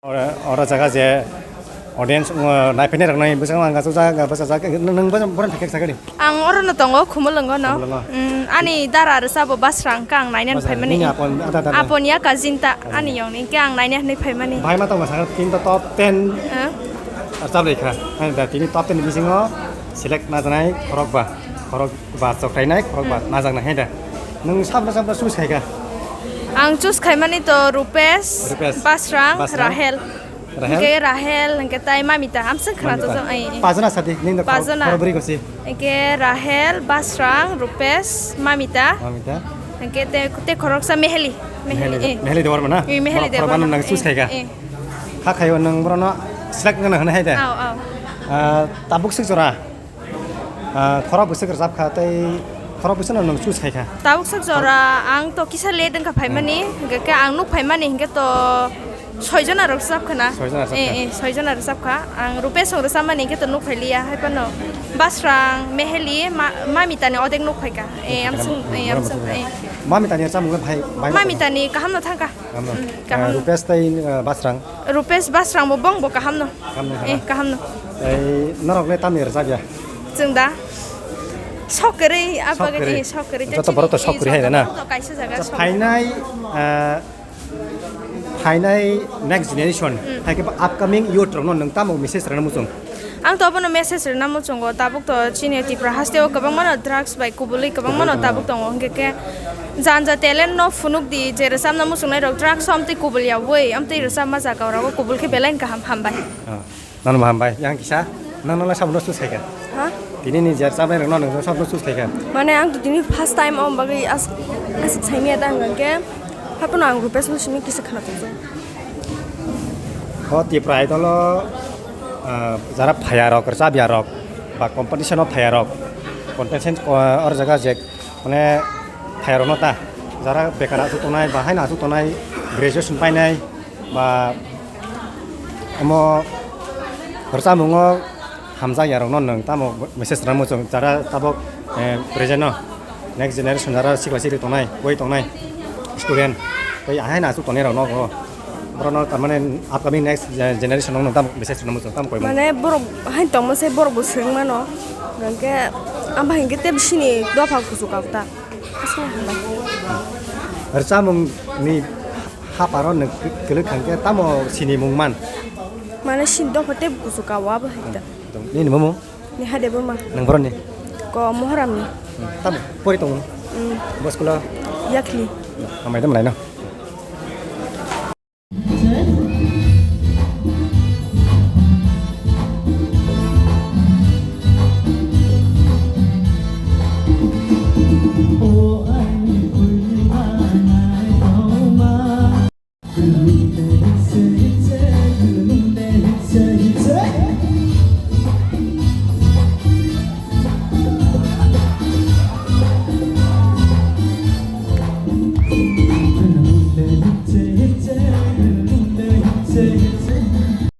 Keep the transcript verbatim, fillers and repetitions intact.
Oro, oro jaga je audience, uh, naiphainai roknai bwskango ang achukjak, bwsajak, nwng, nwng bono, bono thangkhe sakani. Ang orono tongo, Khumulwngo no. Khumulwngo. Mm, ani dara rwchabo Basra hwnkhe ang nainani Basra, phaimani. Nini apon, ada, ada, ada. Apon ya cousin ta, Cousin. Ani yong ni hwnkhe ang nainani phaimani. Bahai ma tongma sakha, tini to top ten. Eh? Rwchap rwkha. Ani da tini top ten ni bisingo select najanai khorok ba, khorok ba choktainai, khorok ba Hmm. najaknai hai da. Nwng sabra sabra choose khaikha? Ang choose khaimani to Rupesh, Rupesh, Basrang, Basrang, Rahel. Rahel? Hingke Rahel, hingke tai Mamita. Amswng khna Mamita. Tojok, ai, ai. Pajona sadi, nini Pajona. Khorok bwrwi kosi. Hingke Rahel, Basrang, Rupesh, Mamita. Mamita. Hingke te, te khoroksa Meheli. Meheli, Meheli, eh. Meheli Dewarma na? Eh, Meheli Borok khorok Dewarma. Bano nang choose Eh, khaikha. Eh. Ha khaio nang borokno select wngna hwnwi hai da? Aw, aw. Ah, tabuk swk jora. Ah, khorok bwswk rwchap kha tei khorok bwswkno nwng choose khai kha? Tabuk sak jora ang to kisa late wngkha phaimani, Hmm. hingke khe ang nuk phaimani hingke to soi jona rok rwchap khana. Soi jona rwchap Eh, kha? Eh, soi jona rwchap kha. Ang Rupesh rwchapmani hingke to nuk phailiya, hai phano Basrang, Meheli, Ma-, Mamita ni odek nuk phaikha. Eh, amswng, eh, amswng, eh. Mamita ni chamung le bhai, bhai Mamita ni kaham no thangkha. Kaham no. Hmm, kaham. Eh, Rupesh tei, eh, Basrang? Rupesh Basrang bo bong bo kaham no. Kaham no, Eh, kaham. Kaham no. Tei norok le tamni rwchap ya? Chwng da? Sok kwrwi, ah, Sok bagwi, kwrwi. Eh, sok kwrwi. Joto borok to sok kwrwi hai da na? Joto kaisa jaga Acha, sok. Phainai, eh, phainai next generation, Hmm. hai khe upcoming youth rokno nwng tamo message rwna muchung? Ang to abono message rwna muchungo, tabuk to chini Tripura hasteo kwbangmano drugs bai kubulwi kwbangmano Kubulwi tongo. Tabuk tongo, hwnkhe khe janja talent no phunuk di, je rwchapna muchungnai rok drugs o amtwi kubul yaui, amtwi rwchapma jaga o rogo kubul khe belai kaham, hambai. Ah, nono bo hambai, yang kisa, nang nang sabno choose khaikha? Ha? Tini ni je rwchapnai rokno nang sabno choose khaikha? Mane ang to tini first time o bagwi as-, aswk saimanya ta hwnkhe, haphano ang Rupesh no simi kisa khna tongjago. O Tipra Idol o, ah, jara phaya rok, rwchapya rok, ba competition o phaya rok, contestant, ah, or jaga je, mane phaya rok no ta, jara bekar aswk tongnai, ba haino aswk tongnai, graduation painai, ba omo rwchapmung o hamjakya rokno nwng tamo message rwna muchung, jara tabok, eh, present o next generation jara sikla sikli tongnai, oi tongnai student, tei ahai no aswk tongnai rok nogo, borokno tamani upcoming next ge-, generation rok no tamo message rwna muchung, tamo koi mano. Mane borok hai tongma se borok bo swng mano, hwnkhe abo hinkhe tei bisini dopha kuchuk kok ta. Aswk hambai. Rwchapmung ni haparo nwng kwlwk thangkhe tamo sini mung man? Mane sini dopha tei kuchuk kok abo hai ta. Nini mung? Neha Debbarma. Nwng boroni? Ko Mohoramni. Hmm. Tamo pori tongo? Hmm. Bo school o? Yakhli. Hambai tongmalaino.